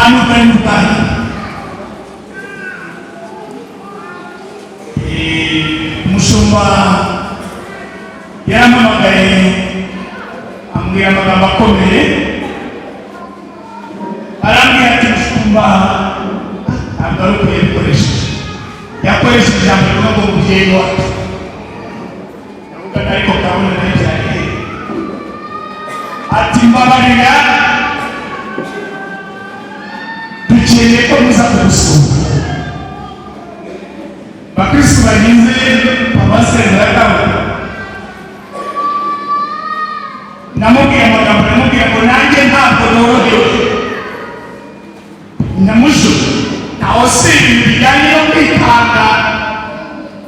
Nubwo ari n'ubwanyu. Umushumba yarampamagaye, ambwira amagambo akomeye. Arambwira ati: "Mushumba," ntabwo ari uko yabikoresheje, yakoresheje ijambo rivuga ngo "mubyeyi wacu". Ndavuga, ariko kabona nabyariye. Ati: "Mbabarira, dukeneye ko muza kudusura." Bakristu bagize paruwasi ya Kabuga, namubwiye amagambo, namubwiye ngo nanjye ntabwo norohewe namushu ntaho, si ibintu bijyanye no kwitanga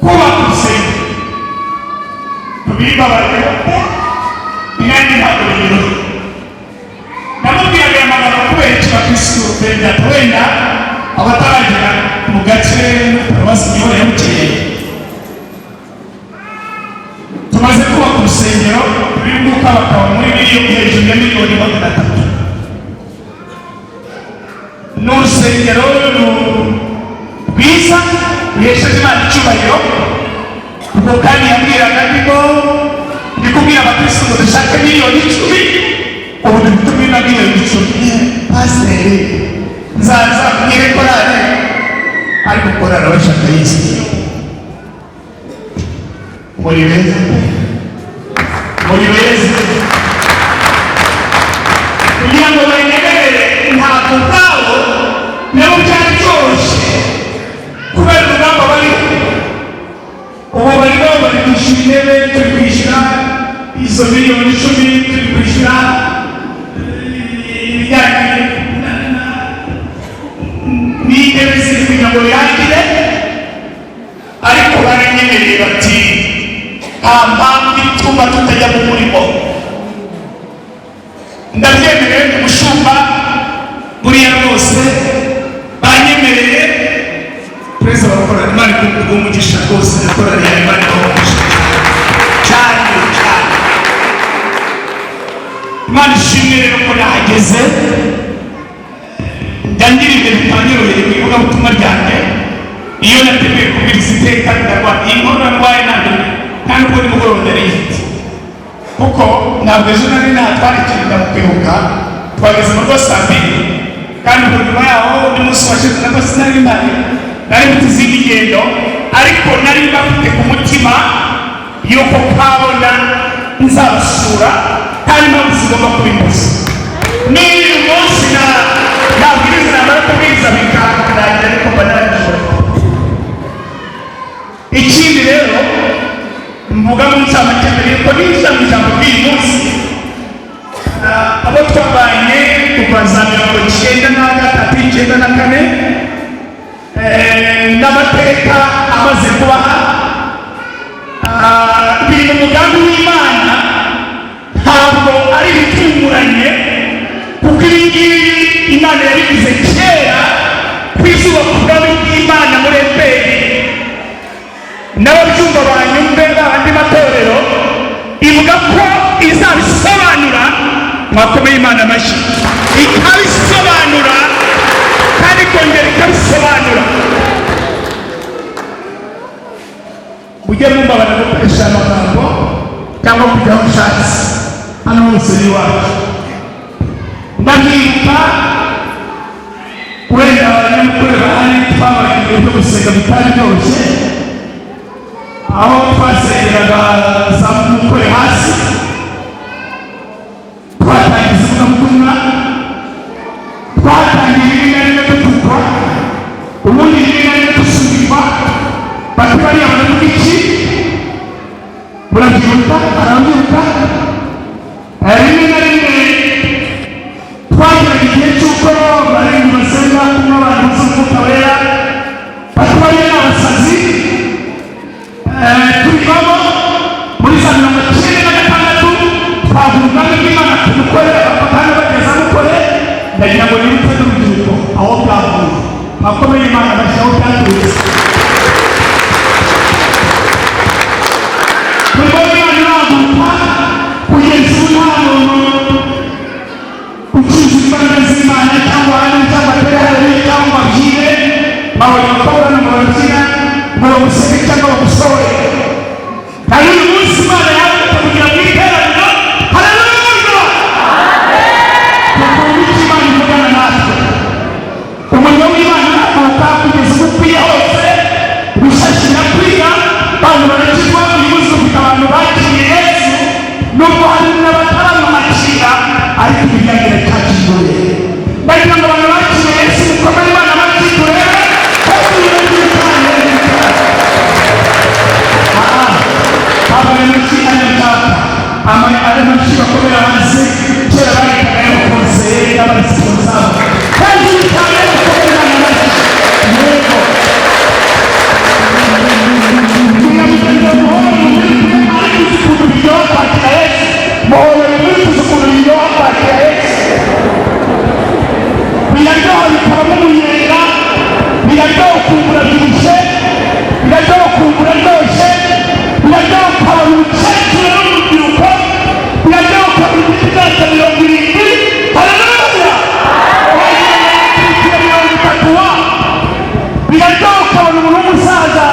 kubaka urusengero, tubimbabarire pe, nanjye ntabwo binyoroheye. Namubwiraga aya magambo kubera iki, bakristu benda wenda abataragera mu gace muri paruwasi Gihora ya Bukeye? Tumaze kubaka urusengero ruri bakaba muri miliyoni, hejuru ya miliyoni 300. Ni urusengero rwiza ruhesheje Imana icyubahiro. Ubwo kandi yambwiraga, ndimo ndi kubwira abakristo ngo dushake miliyoni 10. Ubu dufite muri na miliyoni 10. Pasiteri, nzaza mbwire korale, ariko korale bashaka yisi. Muri beza, muri beza kugira ngo banyemerere. Ntabwo ubwabo nabo byari byoroshye kubera urugamba bariho ubu. Barimo bari kwishyura intebe, turi kwishyura izo miliyoni 10, turi kwishyura ibijyanye n'intebe ziri kugira ngo birangire. Ariko baranyemereye bati: "Nta mpamvu ituma tutajya mu murimo." Ndabyemerewe, ndi umushumba buriya rwose banyemereye. Perezida wa korali, Imana iguhe umugisha rwose. Korali ya Imana iguhe umugisha cyane cyane. Imana ishimwe rero ko nahageze. Njya ngira ibihe bitanyoroheye mu ivugabutumwa ryanjye. Iyo nateguye kubwiriza iteka ndarwara iyi nkorora ndwaye. Ntabwo kandi ubwo nimugoroba ndariyifite, kuko ntabwo ejo nari natwandikira mu kwibuka. Twageze mu rugo saa 2, kandi ubwo nyuma yaho undi munsi washize nabwo sinari mpari, nari mfite izindi ngendo. Ariko nari mbafite ku mutima yuko kabona nzabasura, kandi impamvu zigomba kubimbuza. Niba uyu munsi na nabwiriza, namara kubwiriza bikarangira, ariko mba narabishoboye. Ikindi rero mvuga mu ncamake mbere yuko ninjira mu ijambo ry'uyu munsi, abo twabanye kuva za 93, 94, n'amateka amaze kubaha, biri mu mugambi w'Imana, ntabwo ari ibitunguranye, kuko ibi ngibi Imana yabigize kera ku izuba ku bwami bw'Imana muri EPR. N'ababyumva banyumve, b'andi matorero, ivuga ko izabisobanura. Mwakomeye Imana amashyi. Ikabisobanura kandi ikongera ikabisobanura. Mujye mumbabara gukoresha amagambo cyangwa kujya aho ushatse, hano hose ni iwacu. Ndabyibuka, wenda abanyamukuru bahari, twabaye ibihe byo gusenga bitari byoroshye, aho twasengeraga za mukore hasi. Twatangiza ivugabutumwa, twatangiye rimwe na rimwe dutukwa, ubundi rimwe na rimwe dusubikwa, bati: "Bariya baravuga iki?" Murabyibuka, arabyibuka. Rimwe na rimwe twageraga igihe cy'uko barindwi basenga kumwe, abantu buzuye Umwuka Wera, bati: "Bariya ni abasazi." Tubivamo muri za 96, twavuga ubwami bw'Imana tubukore, abapagani bageza mukore. Ndagira ngo nibutse n'urubyiruko aho bwavuye. Bakomeye Imana bashyiraho byaturutse. Umurimo w'Imana uraguka. Twabonye abakobwa hano mu babyina ngo baguseke cyangwa bagusohore. Kandi uyu munsi Imana yawe kugira ngo iteraniro, haleluya, tukumva icyo Imana ivugana natwe. Umurimo w'Imana urahaguruka kugeza ubwo ukwiye hose, ibishashi birakwira, abantu barakizwa. Uyu munsi ufite abantu bakiriye Yesu, nubwo hari n'abataramwakira, ariko imiryango iracyakinguye. Ndagira ngo abantu bakiriye Yesu mukomere Imana amashyi, turebe ko tuyibagiwe cyane. Aba amashyi anyataka ari amashyi bakomera hasi. Kera barekaga y'abakonseye n'abaresponsable. Hejuru cyane, bakomera Imana amashyi. Yego, kugira ngo muhore muri kumwe, ariko uzi ukuntu biryoha kwakira Yesu. Muhore muri uzi ukuntu biryoha kwakira Yesu. Biraryoha, bikabamo umunyenga. Biraryoha ukumva urabyibushye, biraryoha ukumva uraryoshye, biraryoha ukabona umukecuru n'urubyiruko, biraryoha ukabona ufite imyaka 70, haleluya, wagira ngo yakurikira 30 wa. Biraryoha ukabona umuntu w'umusaza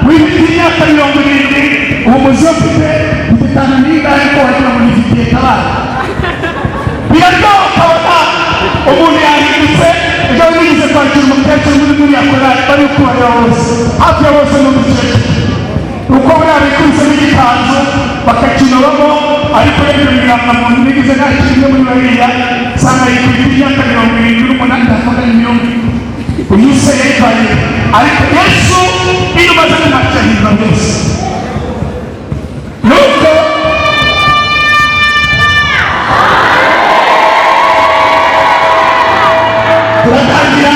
wifitiye imyaka 70. Ubu muzi mfite itanu n'ingahe, ariko wagira ngo nifitiye kabana. Biraryoha ukabona umuntu yahindutse. Ejo nigeze kwakira umukecuru muri buriya korali, bari kubareba bose, hafi ya bose ni umukecuru, uko buriya bikubise n'igikanzu bakakinobamo. Ariko rero ibirangamuntu nigeze nakira imwe muri bariya, nsanga yikubita imyaka 78, ndavuga mirongo uyu se yayivanye. Ariko Yesu iyo umaze kumwakira ahindura byose. Nuko turatangira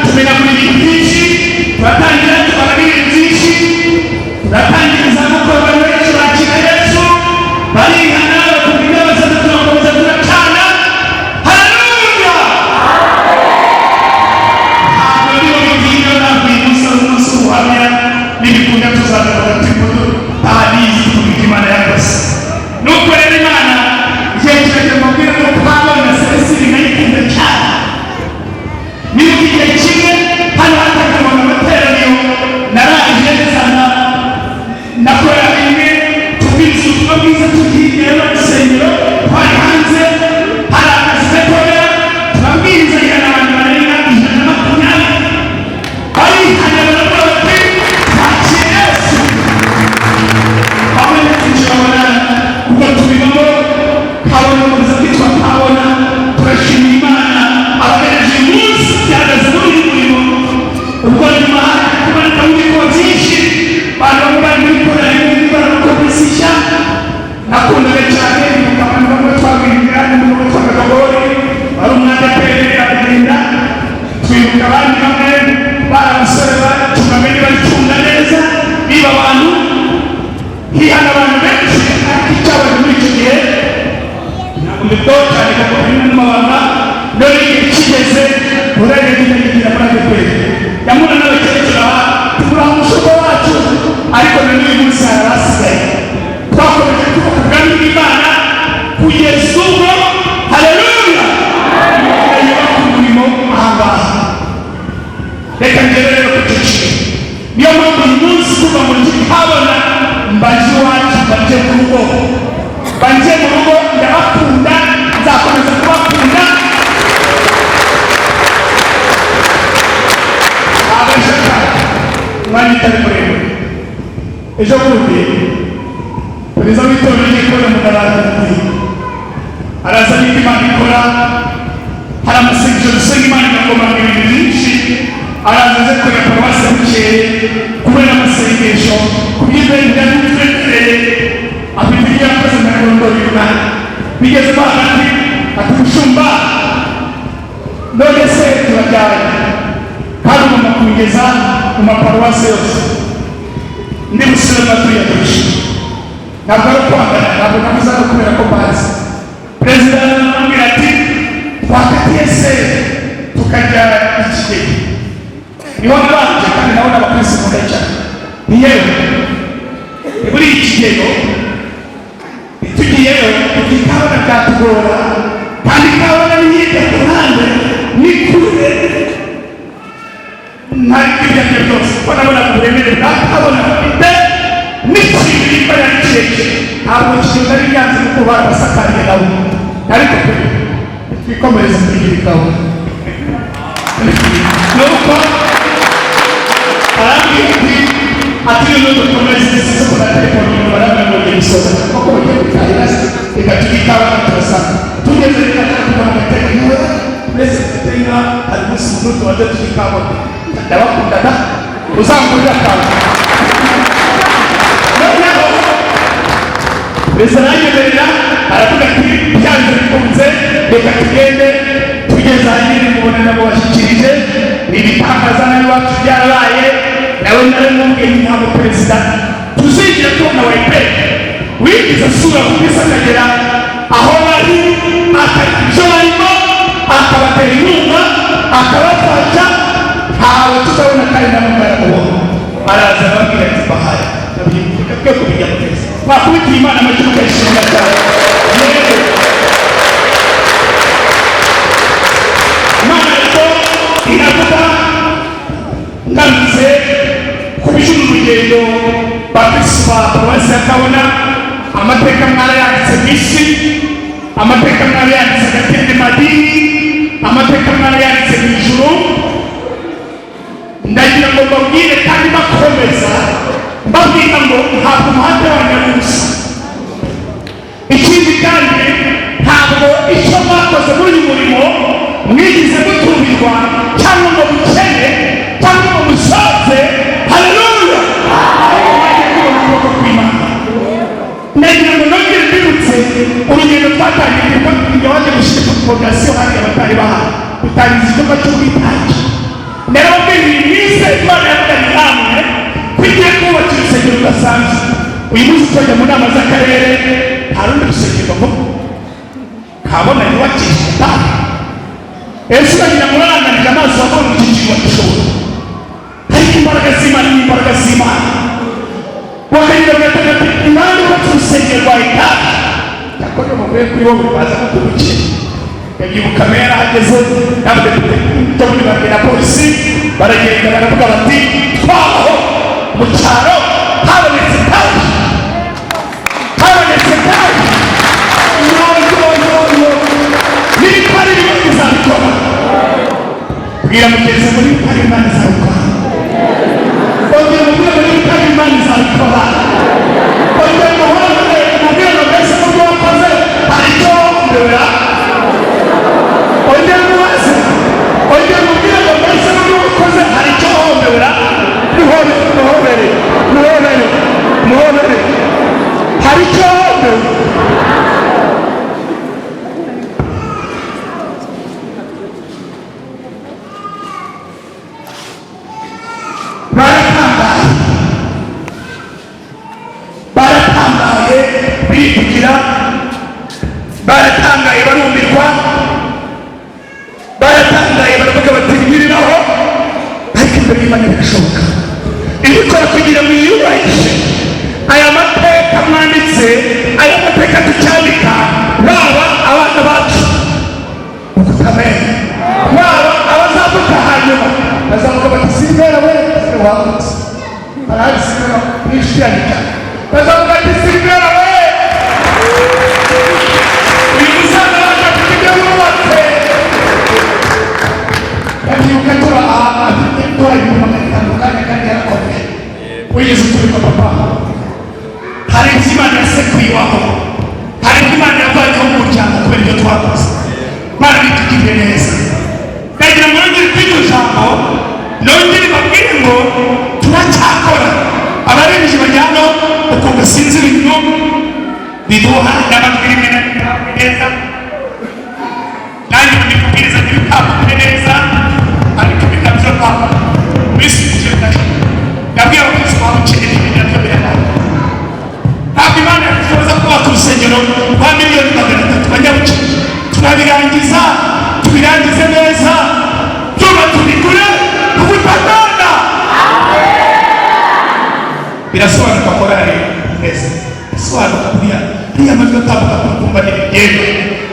tumenagura ibintu byinshi, turatangira tubara ibintu byinshi, turatangira izabukuru. Abantu benshi bakira Yesu, barihana, bakumva ibyo basaza, turakomeza turacana, haleluya. Ntabwo niyo bitinda, ntabwo uyu munsi ari umunsi w'ubuhamya. N'ibikunda tuzabivuga turimo tutabizi, tuvuga ibyo Imana yakoze. Nuko rero Imana igihe kiragera, mbabwira ko twabona Celestine nkayikunda cyane. Niba igihe kimwe hano hatangirwaga amateraniro, narangije nsanga nakorera rimwe tubwiriza ubutumwa bwiza, tugiye no rusengero twari hanze, hari akazi gatoya, turabwiriza cyane, abantu barenga 120 barihana, baravuga bati: "Twakiriye Yesu." Bamwe tukibabona ubwo tubibamo kabona komeza kwitwa kabona. Turashimira Imana abagejeje uyu munsi byahagaze muri uyu murimo. Ubwo nyuma kumanika mu bigo byinshi, abantu bamwe bari muri korali, muri baramukomezisha. Nakundaga cyane nibuka abantu bamwe twabwirira n'umuntu witwaga Gabori, wari umwadeperi, aragenda. Twibuka abandi bamwe bari abasore bacungaga ntibacunga neza, biba abantu, hihana abantu benshi. Ariko icyabaye muri icyo gihe ntabwo mbibwaho cyane, kuko harimo n'amabanga. None igihe kigeze, uragenda yigira muri ADEPR, yamuna n'abakecuru aha, tugura umushumba wacu. Ariko na n'uyu munsi hari abasigaye. Twakomeje kubaka ubwami bw'Imana kugeza ubwo, haleluya, yubaka umurimo ahangaha. Reka ngere rero ku cyiciro. Niyo mpamvu uyu munsi kuva mu habona mbaje iwacu, mbaje mu rugo, mbaje mu rugo. Ndabakunda, nzakomeza kubakunda. Abashaka umwanya utari muremure, ejo bundi perezida w'itorero ry'ikorera umugaraza ati araza n'ibyo Imana ikora. Hari amasengesho dusenga, Imana igakomanga ibintu byinshi. Araza aze kureba paruwasi bukeye kubera amasengesho ku by'ibintu byari bitwemereye, afite ibyo yakoze ndagondora umwana bigezemo hagati, ati: "Mushumba, none se turajyanye kandi ugomba kubigeza mu maparuwasi yose, ndi busubiremo turiya duce." Ntabwo ari ukwangana, ntabwo navuze ari ukubera ko mbazi perezida. Aramubwira ati: "Twakatiye se tukajya ikigega?" Niho nabanje, kandi nawe n'abakirisitu nkunda cyane. Ni yewe, muri iki kigero tugiyeyo tukikabona byatugora, kandi kabona ni hirya ku ruhande, ni kure. Ntabwo Kuko nabonaga uburemere bwa kabona bafite n'ikintu nimba yari kirekire, ntabwo kigenda ari byanze kuko barabasakariye nabo. Ariko twikomereze kugira ikawa. Nuko arambwira ati noneho dukomeze sisi na telefone. Nyuma barambwira ngo ngiye gusoza kuko bagiye gutahira, reka tujye ikawa. Turasanga tugeze, reka tubona agateka niwe mbese gatenga. Hari umunsi mukuru, tubanze tujye ikawa. Ndabakundaga, uzangurira akantu. Noneho perezida aranyemerera, aravuga ati byanze bikunze reka tugende. Tugeze ahanini mubona nabo bashyikirije ibitangaza, nawe iwacu byarabaye. Nawe naramubwiye, ntabwo perezida tuzigira tubona wa iperi wigize asura ku isi akagera aho bari, akarya ibyo barimo, akabatera inkunga, akabafasha, ntawe tuzabona. Kandi nabo baramubona, araza arababwira ati bahaye. Reka twe kubijya neza. Wakubitiye Imana amashyi ukayishimira cyane. Yego, Imana rero iravuga. Ngarutse ku bijuru, urugendo bakristu ba paruwasi ya Kabona, amateka mwarayanditse mu isi, amateka mwarayanditse hagati y'amadini, amateka mwarayanditse mu ijuru. Ndagira ngo mbabwire kandi bakomeza mbabwira ngo ntabwo umuhate wanyu ari ubusa. Ikindi kandi, ntabwo icyo mwakoze muri uyu murimo mwigize mutumirwa cyangwa ngo mukene cyangwa ngo musaze. Haleluya! Ariko mwagiye kubona ukuboko kw'Imana. Ndagira ngo nongere mbibutse urugendo twatangiye igihe waje gushyira fondasiyo hariya batari bahari, dutangiza igikorwa cy'ubwitange. Narababwiye iyi minsi Imana yavuganye namwe ko igiye kubakira urusengero rudasanzwe. Uyu munsi turajya mu nama z'akarere, nta rundi rusengero bavuga kabona yubakisha etaje. Ese uragira ngo uraranganije amaso wabonye iki kintu bagishobora? Ariko imbaraga z'Imana ni imbaraga z'Imana. Bakagenda bagatanga ati impande yubatse urusengero rwa etaje. Cyakora bavuye kuri bo baza kukurukira. Ndabyibuka meya ahageze n'abadepite muri babiri na polisi, baragenda baravuga bati twaho mu cyaro habonetse etaje, habonetse etaje. Yo yo yo yo, n'ibitari bimwe bizabikora. Bwira mugenzi ngo n'ibitari Imana izabikora. Ongera umubwire ngo n'ibitari Imana izabikora. Ongera umuhore, umubwire ngo mbese mu byo wakoze hari icyo wongera. Ongera umubaze, ongera umubwire ngo mbese mu byo wakoze hari icyo wongera. Muhobere, muhobere, muhobere, muhobere. Hari icyo wongera. Baratangaye, baratangaye, birivugira. Baratangaye, barumirwa. Baratangaye, baravuga bati ntiribaho. Ariko imbere y'Imana birashoboka. Ibikora kugira ngo yiyubahishe. Aya mateka mwanditse, aya mateka tucyandika, baba abana bacu ukutamenya, baba abazavuka hanyuma, bazavuga bati Silivera we wavutse arahari. Silivera n'inshuti yanjye cyane. Bazavuga ati Silivera we, uyu musaza wacu afite ibyo yubatse. Ndabyibuka tura afite tura 500,000 kanya kandi yarakomeye. Wigeze uturika papa? Hari ibyo Imana yasekuye iwaho, hari ibyo Imana yavanyeho mu muryango kubera ibyo twakoze. Imana nitugirire neza. Ndagira ngo nongere kuri iryo jambo, nongere babwire ngo turacyakora. Abaririmbyi bajyana ukuntu sinzi ibintu biduha n'amajwi rimwe na rimwe ntabwo neza, nanjye ndi kubwiriza ntibitambuke neza. Ariko ibi nabyo ntabwo bisubije. Ndabwira abakristo babukeneye, ibi nabyo birabaye. Ntabwo Imana yashoboza kubaka urusengero rwa miliyoni 300. Banyabukene, turabirangiza, tubirangize neza, byuma tubigure kubifatana. Birasobanuka, korari neza birasobanuka. Buriya ariya majwi atambuka kumva ntibigenda,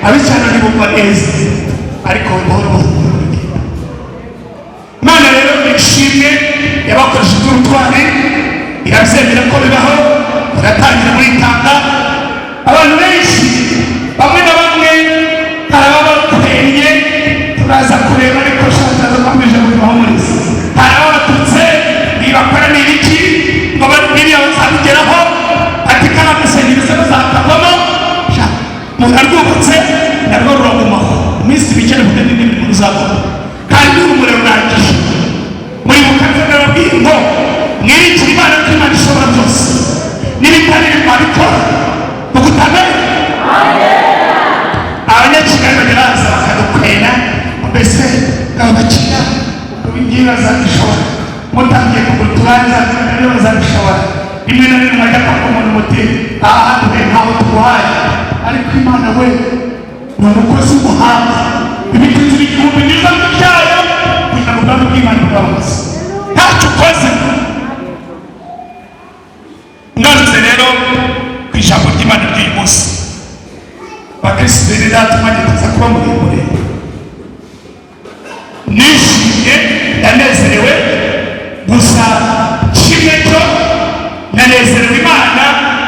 ab'icyaro ntibumva neza, ariko buhoro buhoro biragenda. Imana rero ishimwe. Yabakoresha iby'ubutwari, irabyemera ko bibaho, muratangira muritanga. Abantu benshi, bamwe na bamwe, hari ababakwennye, turaza kureba, ariko shataza kwamije mu bahumuriza. Hari ababatutse, ntibakora ni ibiki, ngo biriya bazabigeraho, ati kariya gasengero se bazakavamo? Sha, murarwubatse narwo ruragumaho iminsi mike, rufite n'indi mirimo ruzakora, kandi urumuri rurangije. Muribuka neza, nababwiye ngo mwiringire Imana, ko Imana ishobora byose, n'ibitari mwabikora mugutamere. Abanyakigali bajya baza bakadukwena, mbese aba bakina ngibi bazabishobora? Mutangiye kugura utubanza nabyo bazabishobora? Rimwe na rimwe mwajya kwaka umuntu muti aha twe ntaho tuguhaye, ariko Imana we ni umukozi w'umuhanga. Ibitutsi 1000 byiza byayo kugira ngo ubwami bw'Imana bwabamaze ntacyo ukoze. Ngarutse rero ku ijambo ry'Imana ry'uyu munsi, bakristo bene data, umwanya tuza kuba muremure. Nishimye, ndanezerewe gusa. Kimwe cyo nanezerewe Imana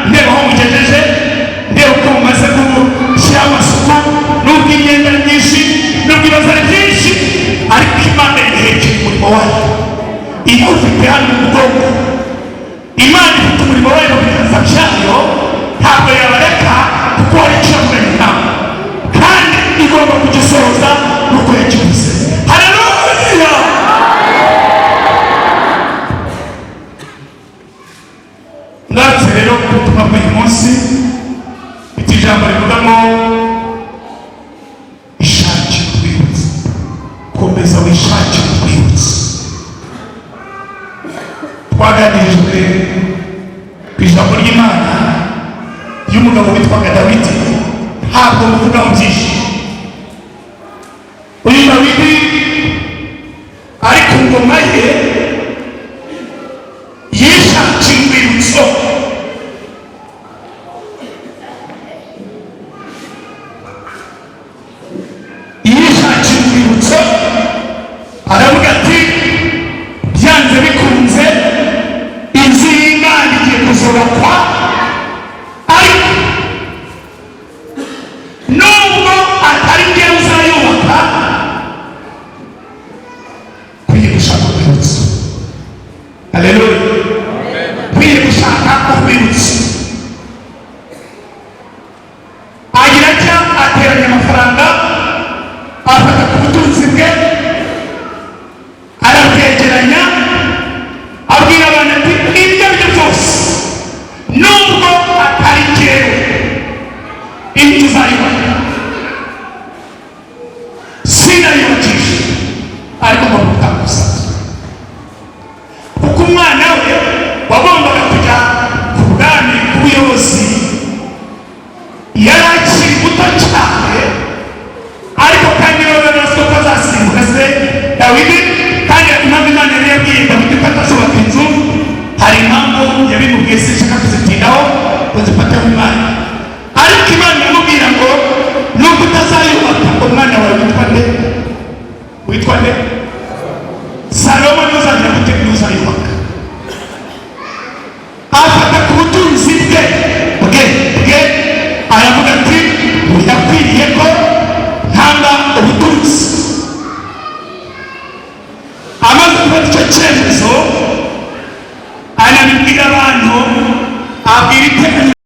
ndeba aho mugejeje, ndeba uko mumaze gushyiraho amasuku, nubwo imyenda ari myinshi, nubwo ibibazo ari byinshi, ariko Imana ihekeye umurimo wayo, iyo ufite hano mu mugongo. Imana ifite umurimo wayo mu biganza byayo, ntabwo yabareka, kuko hari icyo yavuganye nawe kandi igomba kugisohoza nuko yakivuze. Haleluya! Ngarutse rero ku butumwa bw'uyu munsi, mfite ijambo rivuga ngo ishakire urwibutso, komeza wishakire urwibutso. Twaganirijwe ku ijambo ry'Imana ry'umugabo witwaga Dawidi. Ntabwo muvugaho byinshi. Uyu Dawidi ari ku ngoma ye yishakiye urwibutso. Yishakiye urwibutso, aravuga ati byanze bikunze inzu y'Imana igiye kuzubakwa, ariko nubwo atari njyewe uzayubaka, nkwiye gushaka urwibutso. Haleluya! Nkwiye gushaka urwibutso. Agira atya, ateranya amafaranga, afata ku butunzi bwe arabwegeranya, abwira abantu ati ibyo ari byo byose, nubwo atari jyewe inzu uzayubaka, sinayubakisha, ariko ngomba gutanga umusanzu, kuko umwana we wagombaga kujya ku bwami, ku buyobozi, yari akiri muto cyane. Ariko kandi niba bazi ko azasimbuka se Dawidi, kandi impamvu Imana yari yabwiye Dawidi ko atazubaka inzu, hari impamvu yabimubwiye, sinshaka kuzitindaho ngo zifateho umwanya. Ariko Imana iramubwira ngo nubwo utazayubaka, umwana wawe witwa nde? Witwa nde? Salomo niwe uzagira gute? Niwe uzayubaka. Afata ku butunzi bwe, aravuga ati birakwiriye ko ntanga ubutunzi. Amaze gufata icyo cyemezo, anabibwira abantu, abwira iteraniro.